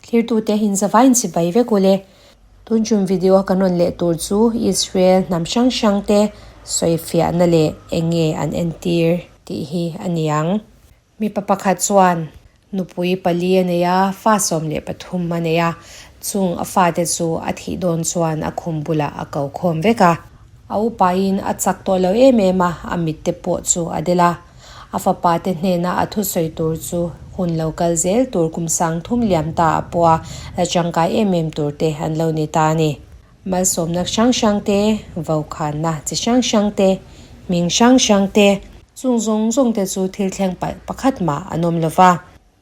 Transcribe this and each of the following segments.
Thlirtute hin zavaiin chibai vek ule. Tun tum video a kan rawn leh tur chu Israel hnam hrang hrang te sawifiahna leh eng nge an entir tih hi a ni ang. Mipa pakhat chuan nupui pali a nei a, fa 13 a nei a, chung a fate chu a thih dawn chuan a khum bulah a ko khawm vek a. A upain a chak tawh lo em em a, a mit te pawh chu a del a. A fapa te hnena a thusawi tur chu hun lo kal zel tur kum 3000 liam ta a pawh a la tangkai em em tur te an lo ni ta a ni. Malsawmna hrang hrang te, vokhanna chi hrang hrang te, hming hrang hrang te, chung zawng zawng te chu thil thleng palh pakhat mah an awm lo va.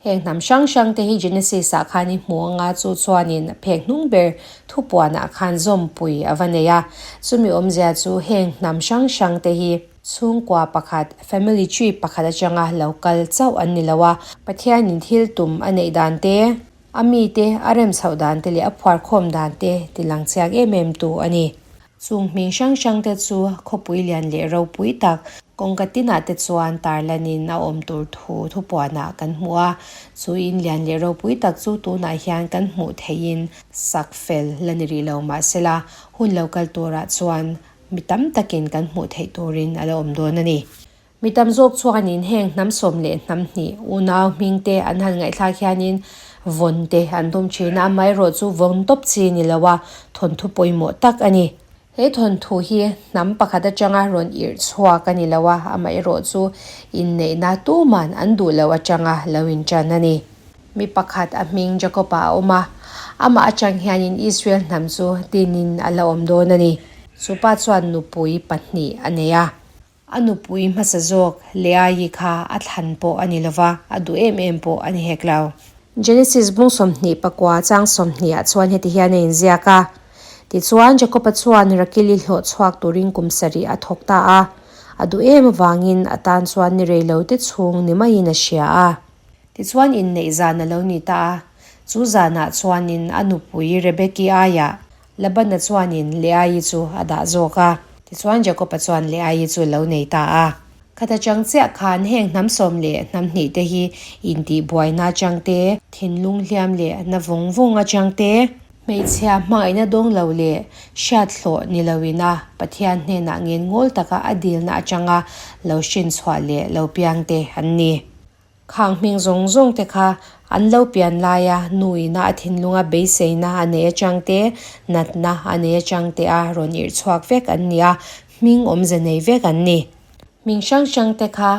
Heng hnam hrang hrang te hi Genesis ah khan i hmu anga chu chuanin phek hnung ber thupuanah khan zawmpui a va nei a. Chumi awmzia chu heng hnam hrang hrang te hi chhungkua pakhat, family tree pakhat atanga lo kal chauh an ni lo a, Pathianin thil tum a neih dan te, a mite a rem chhoh dan te leh a phuarkhawm dan te ti lang chiang em em tu a ni. Chung hming hrang hrang te chu khawpui lian leh ropui tak kawngka tinah te chuan tarlanin a awm tur thu thupuanah kan hmu a. Chu in lian leh ropui tak chu tunah hian kan hmuh theihin sak fel la ni rih lo mahsela hun lo kal turah chuan mi tam takin kan hmuh theih turin a la awm dawn a ni. Mi tam zawk chuanin heng hnam sawm leh hnam hnih unau hming te an han ngaihthlak hianin vawn te an tum thin a, amaherawh chu vawn tawp chi ni lo a, thawnthu pawimawh tak a ni. He thawnthu hi hnam pakhat atanga rawn irh chhuak a ni lo a, amaherawh chu inneihna tuman an duh loh atanga lo intan a ni. Mi pakhat a hming Jakob-a a awm a, amah atang hianin Israel hnam chu dinin a la awm dawn a ni. Chu pa chuan nupui pahnih a nei a. A nupui hmasa zawk Leaii kha a thlan pawh a ni lova, a duh em em pawh a ni hek lo. Genesis bung 29 chang 20 ah chuan heti hian a inziak a, Tichuan Jakob-a chuan Rakili hlawh chhuak turin kum sarih a thawk ta a, a duh em avangin a tan chuan ni rei lo te chhung ni maiin a hria a. Tichuan inneih zan a lo ni ta a, chu zanah chuanin a nupui Rebeki aiah Labana chuanin Leaii chu a dah zawk a, tichuan Jakoba chuan Leaii chu lo nei ta a. Khata chang chiah khan heng hnam sawm leh hnam hnih te hi intihbuaina atang te, thinlung hliam leh na vawng vawng atang te, hmeichhia hmangaihna dawng lo leh hriat hlawh ni loin a Pathian hnenah ngen ngawl taka a dilna atanga lo hrinchhuah leh lo piang te an ni. Khang hming zawng zawng te kha an lo pian laia nuina a thinlunga beiseina a nei atang te, natna a nei atang te a rawn irh chhuak vek an ni a, hming awmze nei vek an ni. Hming hrang hrang te kha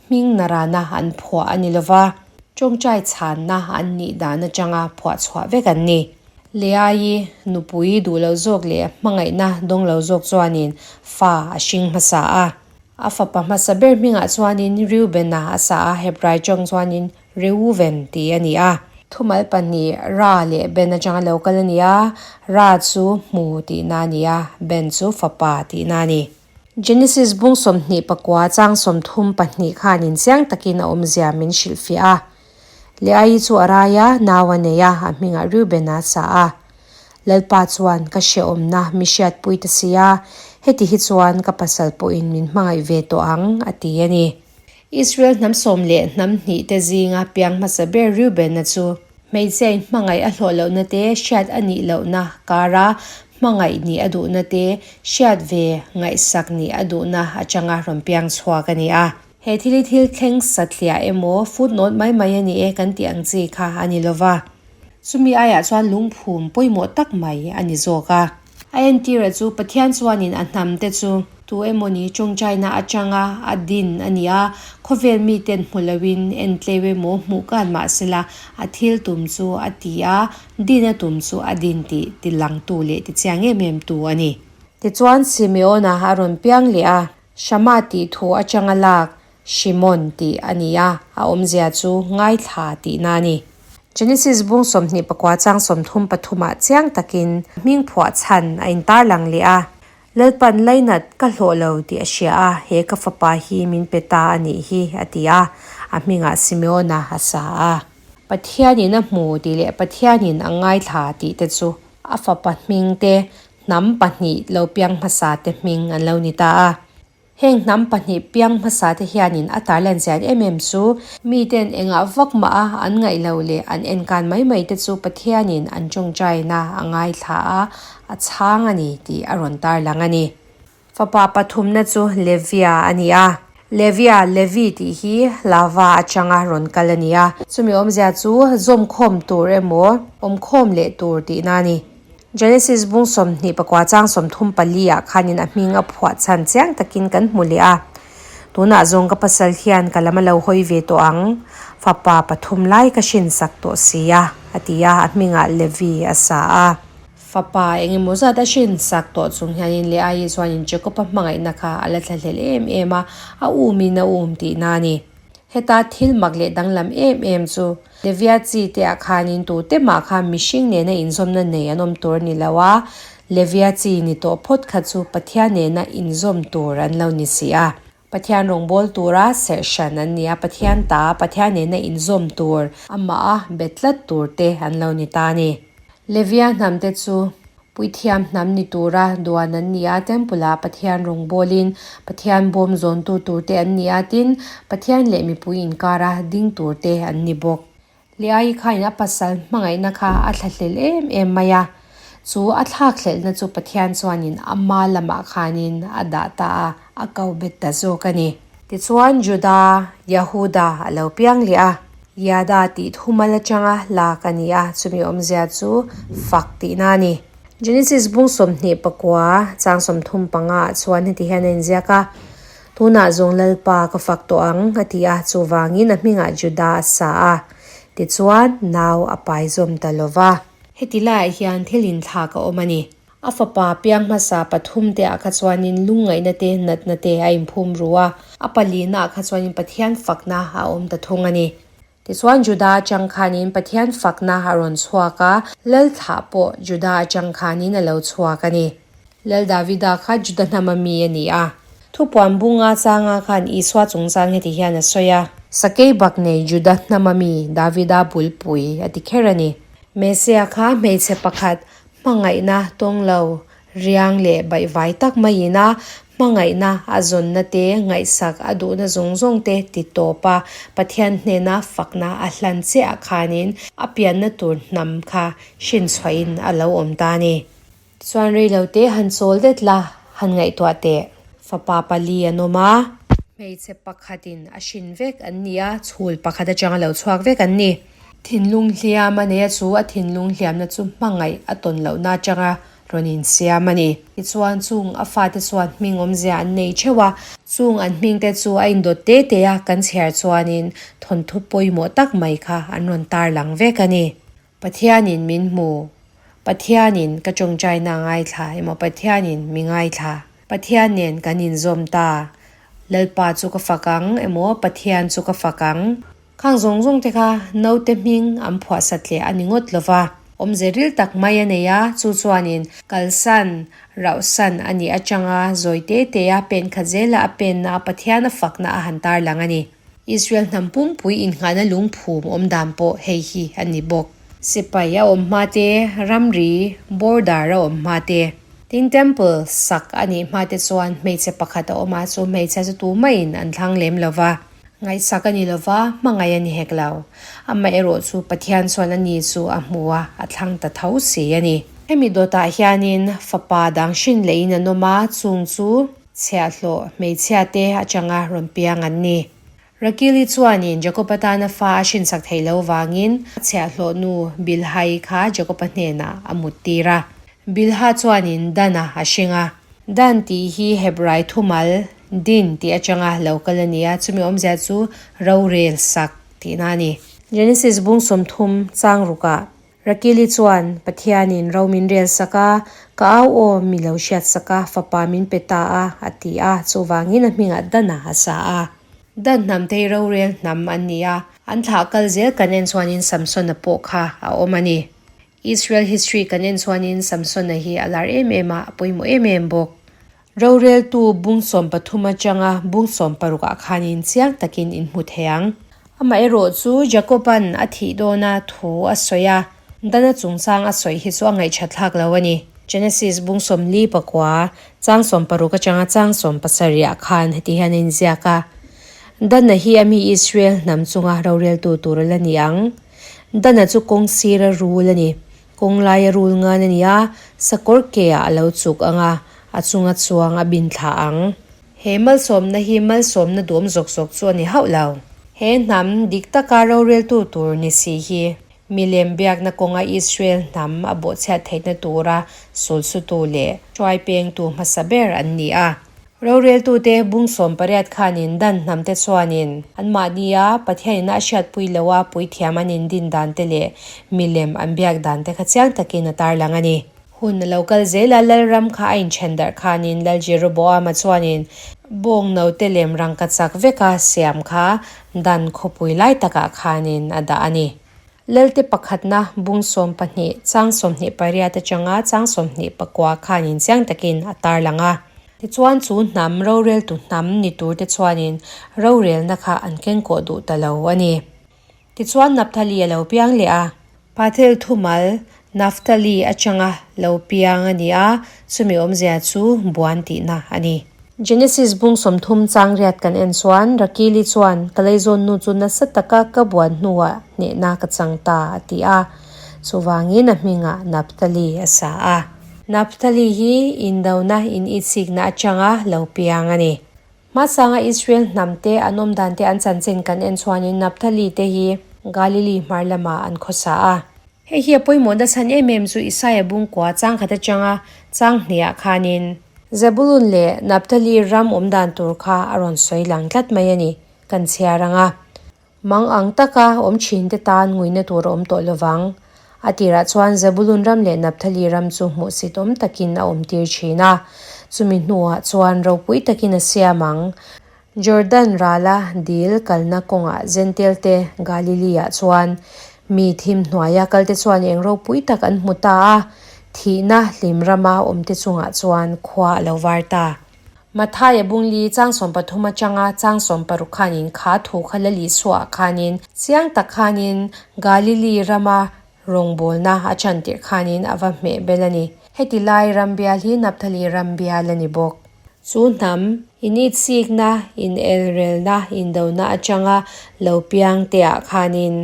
hming narana an phuah a ni lova, tawngtai chhanna an nih dan atanga phuah chhuah vek an ni. Leaii nupui duh lo zawk leh hmangaihna dawng lo zawk chuanin fa a hring hmasa a. A fapa hmasa ber hmingah chuanin Reuben-a a sa a, Hebrai tawng chuanin Reuven tih a ni a. Thumal pahnih Ra leh Ben atanga lo kal a ni a, Ra chu hmu tihna a ni a, Ben chu fapa tihna a ni. Genesis bung 29 chang 32 khanin chiang takin a awmzia min hrilhfiah a. Leaii chu a rai a, nau a nei a, a hmingah Reuben-a a sa a. Lalpa chuan ka hrehawmna mi hriatpui ta si a, heti hi chuan ka pasal pawhin min hmangaih ve tawh ang, a ti a ni. Israel hnam sawm leh hnam hnih te zinga piang hmasa ber Reuben-a chu hmeichhia in hmangaih a hlawh lohna te, hriat a nih lohna kara hmangaih nih a duhna te, hriat ve ngaihsak nih a duhna atanga rawn piang chhuak a ni a. He thil hi thil thleng satliah emaw footnote mai mai a ni e kan tih ang chi kha a ni lova. Chumi aiah chuan lungphum pawimawh tak mai a ni zawk a. A entira chu Pathian chuanin a hnam te chu tu emawni tawngtaina atanga a din a ni a, khawvel miten hmu loin entleu emaw hmuh kan mah sela a thil tum chu a ti a, din a tum chu a din tih tilangtu leh tichiang em em tu a ni. Tichuan Simeona a rawn piang leh a, Shama tih thu atanga lak Shimon tih a ni a, a awmzia chu ngaithla tihna a ni. Genesis bung 29 chang 33 ah chiang takin hming phuah chhan a intarlang leh a, Lalpan lainat ka hlawh lo tih a hria a, he ka fapa hi min pe ta a nih hi, a ti a, a hmingah Simeona a sa a. Pathianin a hmu tih leh Pathianin a ngaithla tih te chu a fapa hming te hnam pahnih lo piang hmasa te hming an lo ni ta a. Heng hnam pahnih piang hmasa te hianin a tarlan chian em em chu miten engah vak mah a an ngaih loh leh an enkan mai mai te chu Pathianin an tawngtaina a ngaithla a, a chhang a ni tih a rawn tarlang a ni. Fapa pathumna chu Levia a ni a. Levia, Levi tih hi Lava atanga rawn kal a ni a. Chumi awmzia chu zawmkhawm tur emaw awmkhawm leh tur tihna a ni. Genesis bung 24 chang 34 ah khanin a hming a phuah chhan chiang takin kan hmu leh a. Tunah zawng ka pasal hian ka lam a lo hawi ve tawh ang, fapa pathum lai ka hrinsak tawh si a, a ti a, a hmingah Levi a sa a. Fapa eng emaw zat a hrinsak tawh chung hianin Leaii chuanin Jakob-a hmangaihna kha a la thlahlel em em a, a umin a um tihna a ni. Heta thil mak leh danglam em em chu Levia chi te ah khanin tute mah kha mihring nena inzawmna nei an awm tur a ni lo a, Levia chi ni tawh phawt kha chu Pathian nena inzawm tur an lo ni si a. Pathian rawngbâwl tura serh hran an ni a, Pathian ta, Pathian nena inzawm tur, amah a be tlat tur te an lo ni ta a ni. Levia hnam te chu Puithiam hnam ni tura duan an ni a, Temple ah Pathian rawngbawlin Pathian bawm zawntu turte an ni a, tin, Pathian leh mipui inkara ding turte an ni bawk. Leaii khain a pasal hmangaihna kha a thlahlel em em mai a, chu a thlakhlelhna chu Pathian chuanin ama lamah khanin a dah ta a, a ko bet ta zawk a ni. Tichuan Juda, Yahuda, a lo piang leh a, Yada tih thumal atanga lak a ni a, chumi awmzia chu fak tihna a ni. Genesis bung 29 chang 35 ah chuan heti hian a inziak a, Tunah zawng Lalpa ka fak tawh ang, a ti a, chuvangin a hmingah Juda a sa a, tichuan nau a pai zawm ta lo va. Heti laiah hian thil inthlak a awm a ni. A fapa piang hmasa pathum te ah kha chuanin lungngaihna te, natna te a inphum ru a, a palina ah kha chuanin Pathian fakna a awm ta thung a ni. Tichuan Juda atang khanin Pathian fakna a rawn chhuak a, Lal thlah pawh Juda atang khanin a lo chhuak a ni. Lal Davida kha Juda hnama mi a ni a. Thupuan bunga changa khan Isua chungchang heti hian a sawi a. Sakei bak nei Juda hnama mi Davida bulpui a ti kher a ni. Mesia kha hmeichhe pakhat Hmangaihna tawng lo, riang leh baihvai tak maiin a hmangaihna a zawnna te, ngaihsak a duhna zawng zawng te ti tawp a, Pathian hnena fakna a hlan chiah khanin a pianna tur hnam kha hrinchhuahin a lo awm ta a ni. Tichuan reilote han chawl det la, han ngaihtuah teh. Fapa pali an awm a. Hmeichhe pakhatin a hrin vek an ni a, chhul pakhat atanga lo chhuak vek an ni. Thinlung hliam a nei a chu a thinlung hliamna chu hmangaih a tawn lohna atanga rawn insiam a ni. Tichuan chung a fate chuan hming awmzia an nei theuh a, chung an hmingte chu a indawt te te a kan chhiar chuanin thawnthu pawimawh tak mai kha an rawn tarlang vek a ni. Pathianin min hmu, Pathianin ka tawngtaina a ngaithla emaw Pathianin mi ngaithla, Pathian nen kan inzawm ta, Lalpa chu ka fak ang emaw Pathian chu ka fak ang. Khang zawng zawng te kha naute hming an phuah sat leh a ni ngawt lo va. Awmze ril tak mai a nei a, chu chuanin kalsan, rauhsan a nih atanga zawi te te a pen khat zela a penna a Pathian a fakna a han tarlang a ni. Israel hnam pumpui innghahna lungphum awm dan pawh hei hi a ni bawk. Sipai a awm hma te, ramri, border, a awm hma te, tin temple sak a nih hma te chuan hmeichhe pakhat a awm a, chu hmeichhia chu tumaiin an thlang lem lo va. Ngaihsak a ni lo va, hmangaih a ni hek lo. Amaherawh chu Pathian chuan a ni chu a hmu a, a thlang ta tho si a ni. Hemi dawtah hianin fapa dang hrin lehin an awm a, chung chu Chhiahhlawh hmeichhia te atanga rawn piang an ni. Rakili chuanin Jakoba tana fa a hrinsak theih loh vangin a chhiahhlawh nu Bilhai kha Jakoba hnenah a muttir a. Bilha chuanin Dan-a a hring a. Dan tih hi Hebrai thumal Din tih atanga lo kal a ni a, chumi awmzia chu rorel sak tihna a ni. Genesis bung 30 chang rukah Rakili chuan, Pathianin ro min rel sak a, ka au aw mi lo hriat sak a, fapa min pe ta a, a ti a, chuvangin a hmingah Dan-a a sa a. Dan hnam te hi rorel hnam an ni a, an thlah kal zel kan en chuanin Samsona pawh kha a awm a ni. Israel history kan en chuanin Samsona hi a lar em em a, a pawimawh em em bawk. Roreltu bung 13 atanga bung 16 ah khanin chiang takin in hmu thei ang. Amaherawh chu Jakoban a thih dawna thu a sawi a, Dana chungchang a sawi hi chu a ngaihthat thlak lo a ni. Genesis bung 49. Chang 60 atanga chang 70 ah khan heti hian a inziak a, Dana hi a mi Israel hnam chunga roreltu tur a la ni ang. Dana chu kawng sira rul a ni. Kawng laia rul ngan a ni a, sakawr ke ah a lo chuk ang a, a chunga chuang a bin thla ang. He malsawmna hi malsawmna duam zawk zawk chu a ni hauh lo. He hnam dik taka roreltu tur ni si hi milem biakna kawnga Israel hnam a bawhchhiat theihna tura sulsutu leh hruaipengtu hmasa ber an ni a. Roreltute bung 18 khanin Dan hnamte chuanin anmahnia Pathianin a hriatpui loha puithiam an indin dante leh milem an biak dante kha chiang takin a tarlang a ni. Hun a lo kal zel a, Lalram kha a inthen darh khanin Lal Jeroboama chuanin bawng note lem rangka chak veka siam kha Dan khawpui lai takah khanin a dah a ni. Lalte pakhatna bung 12 chang 28 atanga chang 29 khanin chiang takin a tarlang a. Tichuan chu hnam roreltu hnam ni turte chuanin rorelna kha an kengkawh duh ta lo a ni. Tichuan Naphtali a lo piang leh a. Pathel thumal Naphtali atanga lo piang a ni a, chumi awmzia chu buan tihna a ni. Genesis bung 30 chang riat kan en chuan Rakili chuan ka leizawn nu chu nasa taka ka buan hnuah hnehna ka chang ta a ti a, chuvangin a hmingah Naphtali a sa a. Naphtali hi indona in itsikna atanga lo piang a ni. Hmasanga Israel hnamte an awm dante an chanchin kan en chuanin Naphtali te hi Galili hmar lamah an khawsa a. Hei hi a pawimawhna chhan em em chu Isaia bungkua chang khat atanga chang hniah khanin Zebulun leh Naphtali ram awm dan tur kha a rawn sawi lang tlat mai a ni, kan chhiar ang a. Mang ang taka awm thinte tan nguina tur a awm tawh lovang. A tirah chuan Zebulun ram leh Naphtali ram chu hmuhsit awm takin a awm tir thin a, chumi hnuah chuan ropui takin a siam ang. Jordan rala dil kalna kawngah Zentail te Galilee-ah chuan mi thim hnuaia kalte chuan eng ropui tak an hmu ta a, thihna hlim rama awmte chungah chuan khua a lo var ta. Mathaia bungli chang 13 atanga chang 60 khanin kha thu kha la Lisuah khanin chiang tak khanin Galilee rama rawngbawlna a chan tirh khanin a va hmeh bel a ni. Heti lai ram bial hi Naphtali ram bial a ni bawk. Chu hnam initsikna, inelrelna, indona atanga lo piang te ah khanin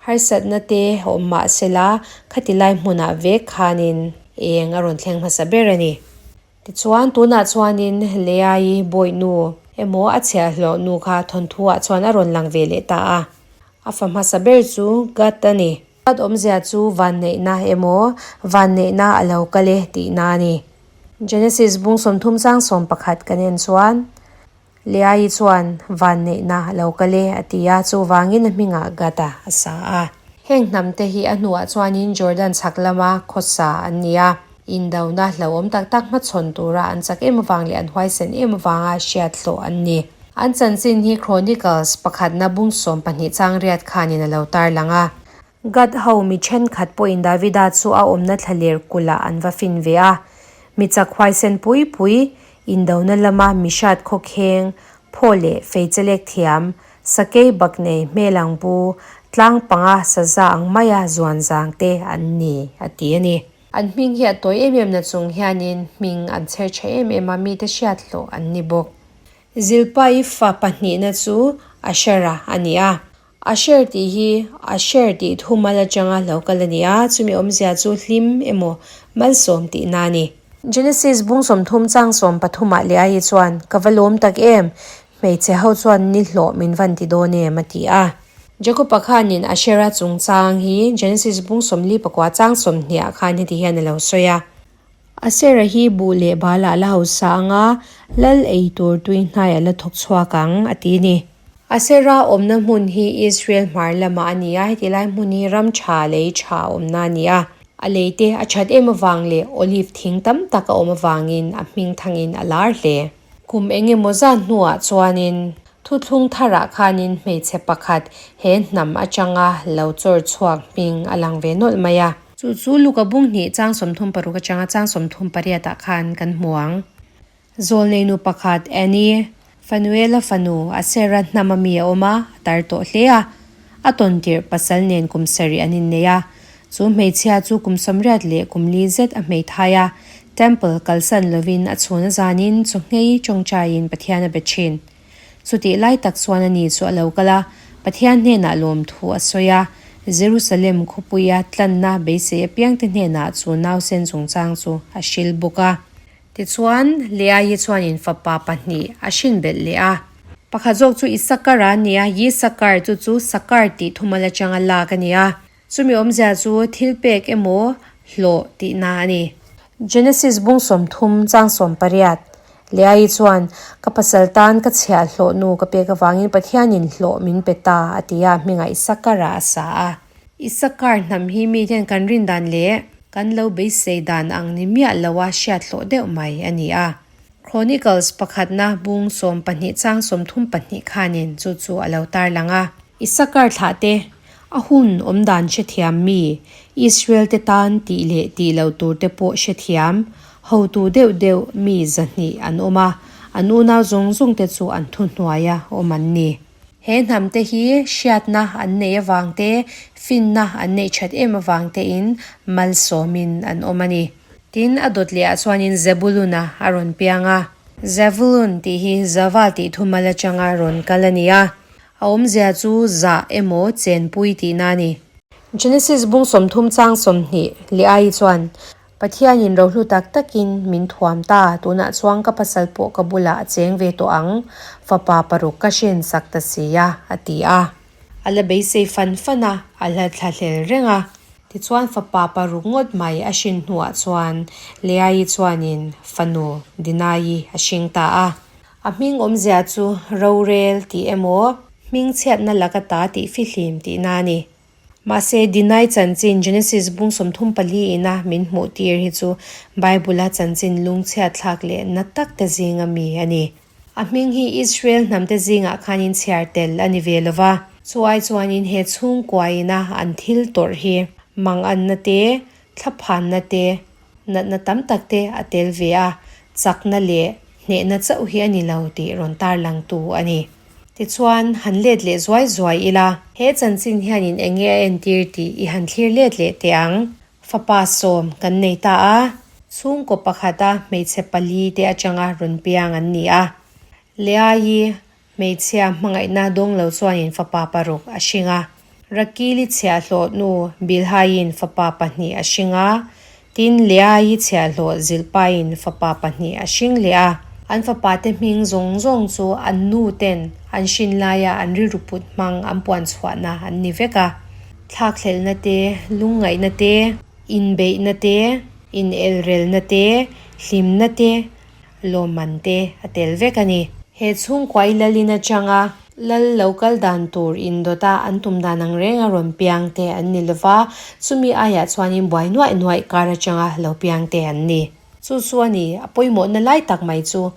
harsatna te awm mah sela khati lai hmunah vek khanin eng a rawn thleng hmasa ber a ni. Tichuan, tunah chuanin Leai bawihnu emaw a chhiahhlawh nu kha thawnthu ah chuan a rawn lang ve leh ta a. A fa hmasa ber chu Gad a ni. Gad awmzia chu vanneihna emaw vanneihna a lo kal e tihna a ni. Genesis bung 30 chang 11 kan en chuan Leai chuan vanneihna a lo kal e a ti a, chuvangin a hmingah Gad-a a sa a. Heng hnamte hi a hnuah chuanin Jordan chhak lama khawsa an ni a, indona hlauhawm tak tak hmachhawn tura an chak em avang leh an huaisen em avanga hriat hlawh an ni. An chanchin hi Chronicles pakhatna bung 12 chang riat khanin a lo tarlang a. Gad ho mi thenkhat pawhin Davida chu a awmna thlaler kulh ah an va fin ve a. Mi chak huaisen pui pui, indona lama mi hrat khawkheng, phaw leh feichelek thiam, sakei bak nei hmel ang pu, tlang panga saza ang maia zuan zang te an ni, a ti a ni. An hming hi a tawi em em na chung hianin hming an chher tha em em a, mite hriat hlawh an ni bawk. Zilpai fa pahnihna chu Ashera a ni a. Asher tih hi Asher tih thumal atanga lo kal a ni a, chumi awmzia chu hlim emaw malsawm tihna a ni. Genesis bung 30 chang 13 ah leh ai chuan, Ka va lawm tak em? Hmeichhe ho chuan ni hlawh min van ti dawn em? a ti a. Jacob-a khanin Asher-a chungchang hi Genesis bung 49 chang 20 ah khan heti hian a lo sawi a. Asera hi buh leh balah la hausa anga lal ei tur tui hnaiah la thawk chhuak ang, a ti a ni. Asera awmna hmun hi Israel hmar lamah a ni a, heti lai hmun hi ram tha lei tha awmna a ni a. A lei te a that em avang leh olive thing tam tak a awm avangin a hming thangin a lar hle. Kum eng emaw zan hnuah chuanin Thuthlung tharah khanin hmeichhe pakhat he hnam atanga lo chawr chhuak hming a lang ve nawlh mai a. Chu chu Luka bung hnih chang 36 atanga chang 38 ah khan kan hmu ang. Zawlneinu pakhat Annie, Fanuela fanu Asera hnam ami a awm a, a tar tawh hle a. A tawn tirh pasal nen kum sarih an innei a. Chu hmeichhia chu kum 84 leh kum li zet a hmeithai a. Temple kalsan lovin a chhun a zanin chawhngei tawngtaiin Pathian a be thin. Chutih lai tak chuan ani chu a lo kal a, Pathian hnenah lawmthu a sawi a, Jerusalem khawpuia tlanna beisei apiangte hnenah chu nausen chungchang chu a hrilh bawk a. Tichuan, Leaii chuanin fapa pahnih a hrin belh leh a. Pakhat zawk chu Isakar a ni a, Yisakar chu chu Sakar tih thumal atanga lak a ni a. Chumi awmzia chu thil pek emaw hlawh tihna a ni. Genesis bung 30 chang 18, Leaii chuan, Ka pasal tan ka chhiah hlawh nu ka pek avangin Pathianin hlawh min pe ta, a ti a, hmingah Isakar-a a sa a. Isakar hnam hi miten kan rin dan leh kan lo beisei dan ang ni miah loa hriat hlawh deuh mai a ni a. Chronicles pakhatna bung 12 chang 32 khanin chu chu a lo tarlang a. Isakar thlahte a hun awm dan hrethiam mi, Israel te tan tih leh tih loh tur te pawh hrethiam, hotu deuh deuh mi 200 an awm a, an unau zawng zawng te chu an thuhnuaia awm an ni. He hnam te hi hriatna an neih avang te, finna an neih that em avang tein malsawmin an awm a ni. Tin, a dawt lehah chuanin Zebulun-a a rawn piang a. Zevulun tih hi Zaval tih thumal atanga rawn kal a ni a. A awmzia chu zah emaw chenpui tihna a ni. Genesis bung 30 chang 20 leh ai chuan, Pathianin rohlu tak takin min thuam ta, tunah chuan ka pasal pawh ka bulah a cheng ve tawh ang, fapa paruk ka hrin sak ta si a, a ti a. A la beisei fan fan a, a la thla hlel reng a. Tichuan fapa paruk ngawt mai a hrin hnuah chuan Leaii chuanin fanu Dinaii a hring ta a. A hming awmzia chu rorel tih emaw, hmingchhiatna laka ta tih fihlim tihna a ni. Mahse, Dinai chanchin Genesis bung 34 ina min hmuh tir hi chu Bible-a chanchin lungchhiat thlak leh na tak te zinga mi a ni. A hming hi Israel hnamte zingah khanin chhiar tel a ni ve lo va. Chu ai chuanin he chhungkua ina an thil tawrh hi manganna te, thlaphanna te, natna tam tak te a tel ve a, chakna leh hnehna chauh hi a ni lo tih rawn tarlangtu a ni. Tichuan, han let leh zuai zuai ila. He chanchin hianin eng nge a entir tih i han thlir let leh teh ang. Fapa sawm kan nei ta a, chhungkaw pakhata hmeichhe pali te atanga rawn piang an ni a. Leaii Hmeichhia hmangaihna dawng lo chuanin fapa paruk a hring a. Rakili chhiahhlawh nu Bilhaiin fapa pahnih a hring a, tin Leaii chhiahhlawh Zilpaiin fapa pahnih a hring leh a. An fapate hming zawng zawng chu an nu ten an hrin laia an rilru put hmang an puan chhuahna an ni vek a. Thlakhlelhna te, lungngaihna te, inbeihna te, inelrelna te, hlimna te, lawmman te a tel vek a ni. He chhungkuai lalin atanga lal lo kal dan tur indawta an tum dan ang reng a rawn piang te an ni lova, chumi aiah chuanin buai nuaih nuaih kar atanga lo piang te an ni. Chu chu a ni, a pawimawhna lai tak mai chu.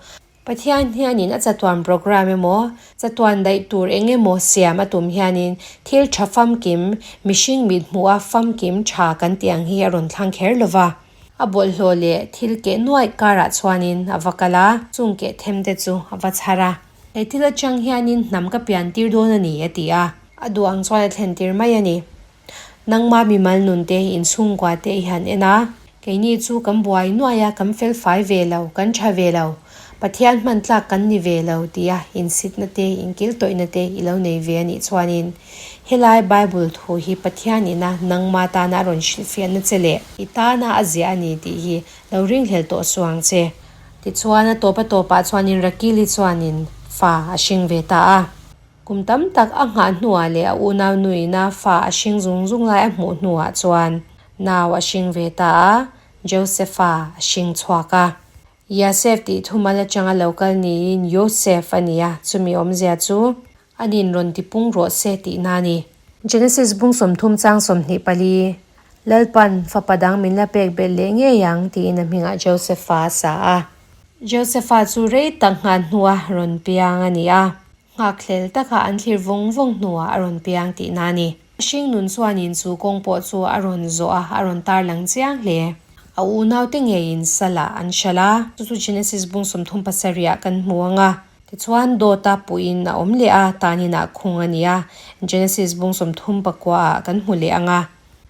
Pathian hianin a chatuan programme emaw, chatuan daih tur eng emaw siam a tum hianin thil tha famkim, mihring mit hmuha famkim tha kan tih ang hi a rawn thlang kher lova. A bawlhhlawh leh thil keh nuaih karah chuanin a va kal a, chung keh them te chu a va chhar a. He thil atang hianin hnam ka pian tir dawn a ni, a ti a. A duh ang chuan a thlen tir mai a ni. Nangma mimal nun te, inchhungkua te i han en a. Keini chu kan buai nuaih a, kan fel fai ve lo, kan tha ve lo, Pathian hman tlak kan ni ve lo tia insitna te, inkiltawihna te i lo nei ve a nih chuanin helai Bible thu hi Pathian ina nangma tana a rawn hrilhfiahna che leh i tana a ziah a ni tih hi lo ringhlel tawh suh ang che. Tichuan a tawp a tawpah chuanin Rakili chuanin fa a hring ve ta a. Kum tam tak a nghah hnuah leh a unau nuina fa a hring zung zung lai a hmuh hnuah chuan nau a hring ve ta a, Josepha a hring chhuak a. Yasef tih thumal atanga lo kal niin Yosef a ni a, chumi awmzia chu a nin rawn ti pung rawh se tihna a ni. Genesis bung 30 chang 24, Lalpan fapa dang min la pek belh leh ngei ang tiin a hmingah Josepha a sa a. Josepha chu rei tak nghah hnua rawn piang a ni a, nghakhlel taka an thlir vawng vawng hnuah a rawn piang tihna a ni. Hring nun chuanin chu kawng pawh chu a rawn zawh a, a rawn tarlang chiang hle. A unaute ngeiin salah an hralh a, chu chu Genesis bung 37 ah kan hmu ang a. Tichuan dawta puiin a awm leh a, taninah khung a ni a, Genesis bung 39 ah kan hmu leh ang a.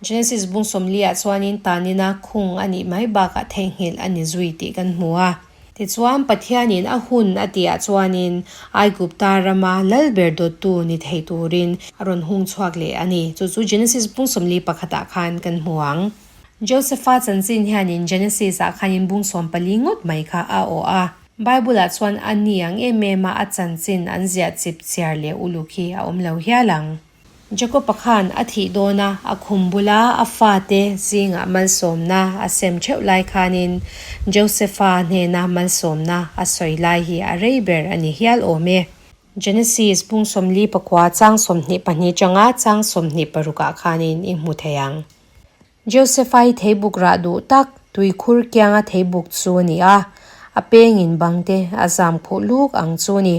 Genesis bung sawmliah chuanin tanina khung a nih mai bakah theihnghilh a ni zui tih kan hmu a. Tichuan, Pathianin a hun a tihah chuanin Aigupta rama lal ber dawttu ni thei turin a rawn hung chhuak leh a ni. Chu chu Genesis bung sawmli pakhatah khan kan hmu ang. Josepha chanchin hianin Genesis-ah khanin bung 14 ngawt mai kha a awh a. Bible-ah chuan a ni ang em em a a chanchin an ziah chip chiar leh uluk hi a awm lo hial ang. Jakob-a khan a thih dawna a khum bula a fate zingah malsawmna a sem theuh lai khanin Josepha hnena malsawmna a sawi lai hi a rei ber a ni hial awm e. Genesis bung 44 chang 22 tanga chang 26 ah khanin i hmu thei ang. Josepha hi theibuk rah duh tak, tuikhur kianga theibuk chu a ni a, a pengin bangte a zam khuh luk ang chu a ni.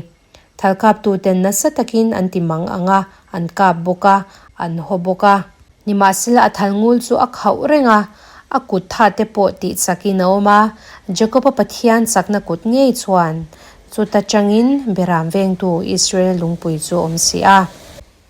Thal kaptuten nasa takin an ti mang ang a, an kap bawk a, an haw bawk a. Nimahsela a thal ngul chu a khauh reng a, a kut tha te pawh tih chakin a awm a, Jakob-a Pathian chakna kut ngei chuan chuta tangin Beram vengtu Israel lungpui chu a awm si a.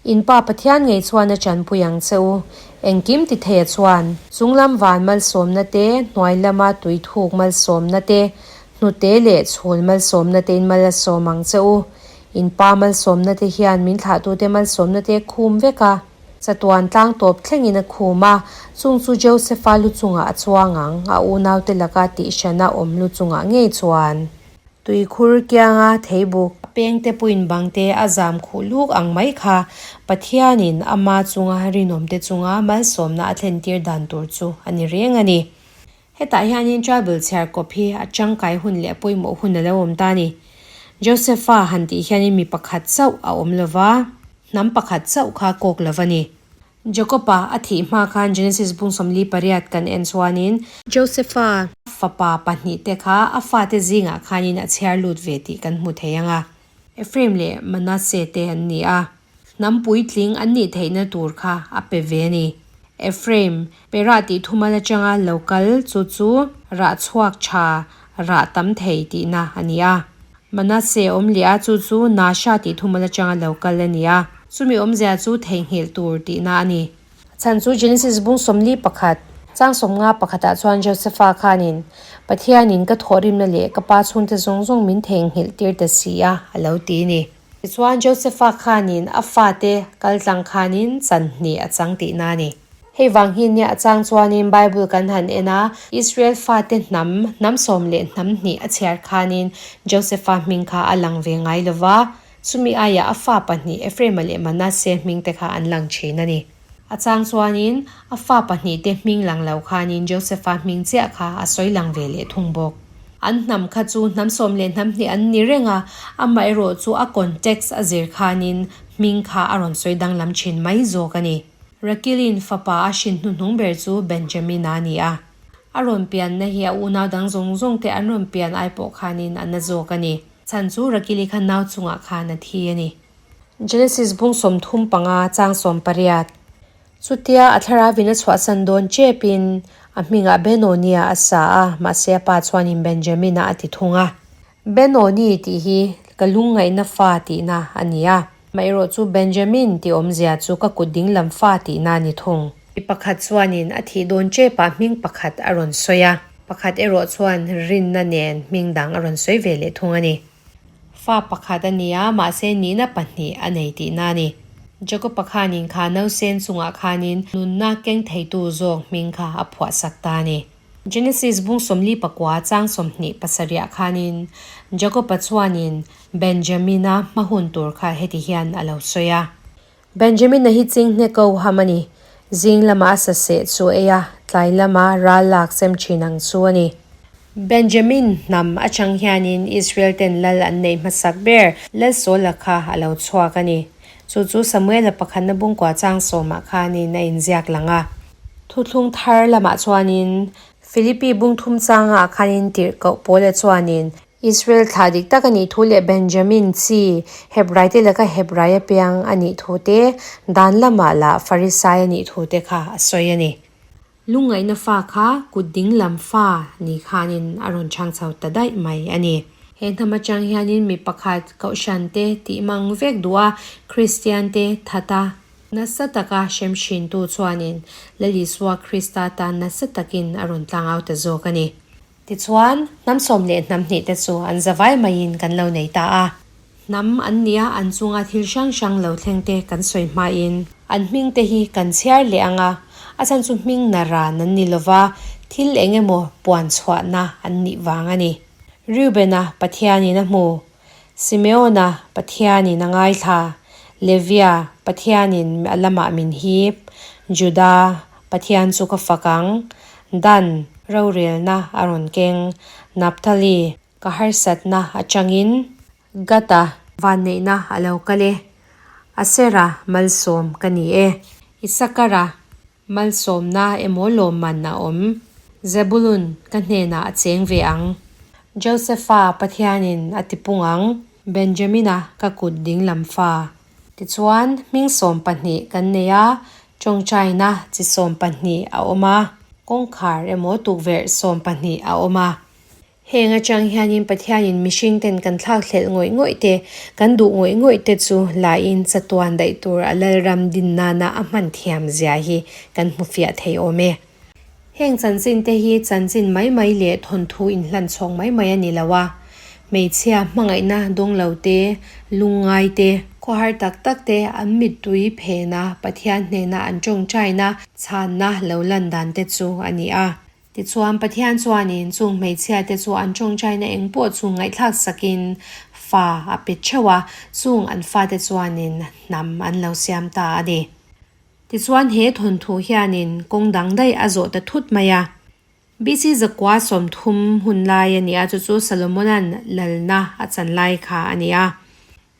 In Pa Pathian ngei chuan a chanpui ang che u. Engkim ti theia chuan, chunglam van malsawmna te, hnuai lama tui thuk malsawmna te, hnute leh chhul malsawmna te in mal a sawm ang che u. In Pa malsawmna te hian min thlahtute malsawmna te khum vek a, chatuan tlang tawp thlengin a khum a, chung chu Josepha lu chungah a chuang ang, a unaute laka tihhrana awm lu chungah ngei chuan. Tuikhur kianga theibuk a pengte puin bangte a zam khuh luk ang mai kha Pathianin ama chunga rinawmte chunga malsawmna a thlentir dan tur chu a ni reng a ni. Hetah hianin tribal chhiar kawp hi a tangkai hun leh pawimawh hun a lo awm ta a ni. Josepha han tih hianin mi pakhat chauh a awm lova, hnam pakhat chauh kha kawk lova ni. Jakob-a a thih hma khan Genesis bung 48 kan en chuanin. Josepha fapa pahnihte kha a fate zingah khanin a chhiar lut ve tih kan hmu thei ang a. Ephraim leh Manasseh te an ni a, hnam puitling an nih theihna tur kha a pe ve a ni. Ephraim, pe rah tih thumal atanga lo kal chu chu rah chhuak tha, rah tam thei tihna a ni a. Manasseh awm leh a, chu chu Nasha tih thumal atanga lo kal a ni a. Chumi awmzia chu theihnghilh tur tihna a ni. A chhan chu Genesis bung 41, chang 50 pakhatah chuan Josepha khanin, Pathianin ka thawhrimna leh ka pa chhungte zawng zawng min theihnghilh tir ta si a, a lo ti a ni. Tichuan Josepha khanin a fate kaltlang khanin chan hnih a chang tihna a ni. Hei vang hi nia a chang chuanin Bible kan han en a, Israel fate hnam, hnam sawm leh hnam hnih a chhiar khanin Josepha hming kha a lang ve ngai lo va, chumi aiah a fa pahnih Ephraim-a leh Manasseh hming te kha an lang thin a ni. A chang chuanin a fa pahnih te hming lang lo khanin Josepha hming chiah kha a sawi lang ve leh thung bawk. An hnam kha chu hnam sawm leh hnam hnih an ni reng a, amaherawh chu a context a zir khanin hming kha a rawn sawi danglam thin mai zawk a ni. Rakilin fapa a hrin hnuhnung ber chu Benjamin-a a ni a. A rawn pianna hi a unau dang zawng zawng te an rawn pian ai pawh khanin a na zawk a ni. Chhan chu Rakili kha nau chungah khan a thi a ni. Genesis bung 35 chang 18. Chutia a thlarauin a chhuahsan dawn chepin a hmingah Benoni-a a sa a, mahse a pa chuanin Benjamin-a a ti thung a. Benoni tih hi ka lungngaihna fa tihna a ni a, amaherawh chu Benjamin tih awmzia chu ka kut dinglam fa tihna a ni thung. Mi pakhat chuanin a thih dawn chepah hming pakhat a rawn sawi a, pakhat erawh chuan rinna nen hming dang a rawn sawi ve leh thung a ni. Fa pakhat a ni a, mahse nihna pahnih a nei tihna a ni. Jakob-a khanin kha nausen chungah khanin nunna keng theitu zawk hming kha a phuahsak ta a ni. Genesis bung 49 chang 27 ah khanin Jakob-a chuanin Benjamin-a hma hun tur kha heti hian a lo sawi a. Benjamin-a hi chinghne ko ham a ni. Zing lama a saseh chu ei a, tlai lama ral lak sem thin ang chu a ni. Benjamin hnam atang hianin Israel ten lal an neih hmasak ber Lal Saula kha a lo chhuak a ni. Chu chu Samuela pakhatna bungkua chang sawmah khanin a inziak lang a. Thuthlung thar lamah chuanin Philippi bung thum changah khanin tirhkoh Paula chuanin Israel thlah dik tak a nih thu leh Benjamin chi Hebrai te laka Hebrai a piang a nih thu te, dan lamah lah Farisai a nih thu te kha a sawi a ni. Lungngaihna fa kha kut ding lam fa ni khanin a rawn chhang chho ta daih mai a ni. He hnam atang hianin mi pakhat Kohhran te tih mang vek duh a, Kristian te that a. Nasa taka hrem hrintu chuanin Lal Isua Krista tan nasa takin a rawn tlangau ta zawk a ni. Tichuan, hnam sawm leh hnam hnih te chu an zavai maiin kan lo nei ta a. Hnam an nia an chunga thil hrang hrang lo thleng te kan sawi hmain an hming te hi kan chhiar leh ang a, a chhan chu hming na ran an ni lova, thil eng emaw puan chhuahna an nih vang a ni. Reuben-a Pathianin a hmu, Simeon-a Pathianin a ngaithla, Levia Pathianin a lamah min hip, Juda Pathian chu ka fak ang, Dan rorelna a rawn keng, Naphtali Ka harsatna atangin Gata vanneihna a lo kal e. Asera malsawm ka ni e. Isakara malsawmna emaw lawmman a awm. Zebulun ka hnenah a cheng ve ang. Josefa Pathianin a tipung ang. Benjamina ka kut dinglam fa. Tichuan, hming 12 kan nei a, tawngtaina chi 12 a awm a, kawngkhar emaw tukverh 12 a awm a. Heng atang hianin Pathianin mihringten kan thlakhlelh ngawih ngawih te, kan duh ngawih ngawih te chu lain chatuan daih tur a Lalram din nana a hman thiam zia hi kan hmu fiah thei awm e. Heng chanchin te hi chanchin mai mai leh thawnthu inhlan chhawng mai mai a ni lo a, hmeichhia hmangaihna dawng lo te, lungngai te, khawhar tak tak te an mittui phena Pathian hnena an tawngtaina chhanna lo lan dan te chu a ni a. Tichuan, Pathian chuanin chung hmeichhiate chu an tawngtaina eng pawh chu ngaihthlak sakin fa a pe theuh a, chung an fate chuanin hnam an lo siam ta a ni. Tichuan, he thawnthu hianin kawng dang daih a zawh ta thut mai a. BC zakua 30 hun lai a ni a, chu chu Salomona'n lalna a chan lai kha a ni a.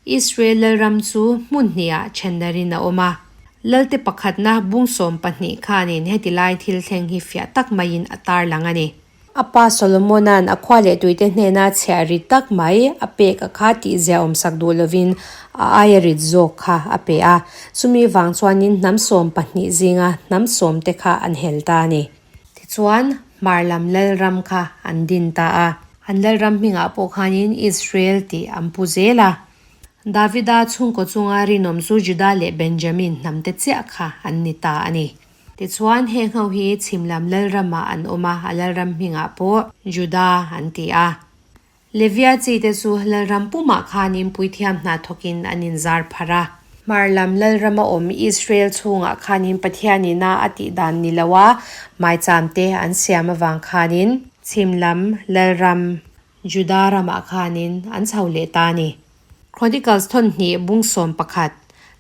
Israel lalram chu hmun hnihah thendarin a awm a. Lalte pakhatna bung 12 khanin heti lai thil thleng hi fiah tak maiin a tarlang a ni. A pa Solomona'n a khua leh tuite hnena chhiah rit tak mai a pek a kha tih zia awmsak duh lovin a aia rit zawk kha a pe a. Chumi vang chuanin hnam 12 zinga hnam sawm te kha an hel ta a ni. Tichuan, hmar lam lalram kha an din ta a. An lalram hmingah pawh khanin Israel tih an pu zel a. Davida chhungkaw chunga rinawm chu Juda leh Benjamin hnamte chiah kha an ni ta a ni. Tichuan, heng ho hi chhim lam lalramah an awm a, a lalram hmingah pawh Juda an ti a. Levia chi te chu lalram pumah khanin puithiam hna thawkin an inzar pharh a. Hmar lam lalrama awm Israel chhungah khanin Pathian ina a tih dan ni lo a, maicham te an siam avang khanin chhim lam lalram Juda ramah khanin an chho leh ta a ni. Chronicles thawnhnih bung 11,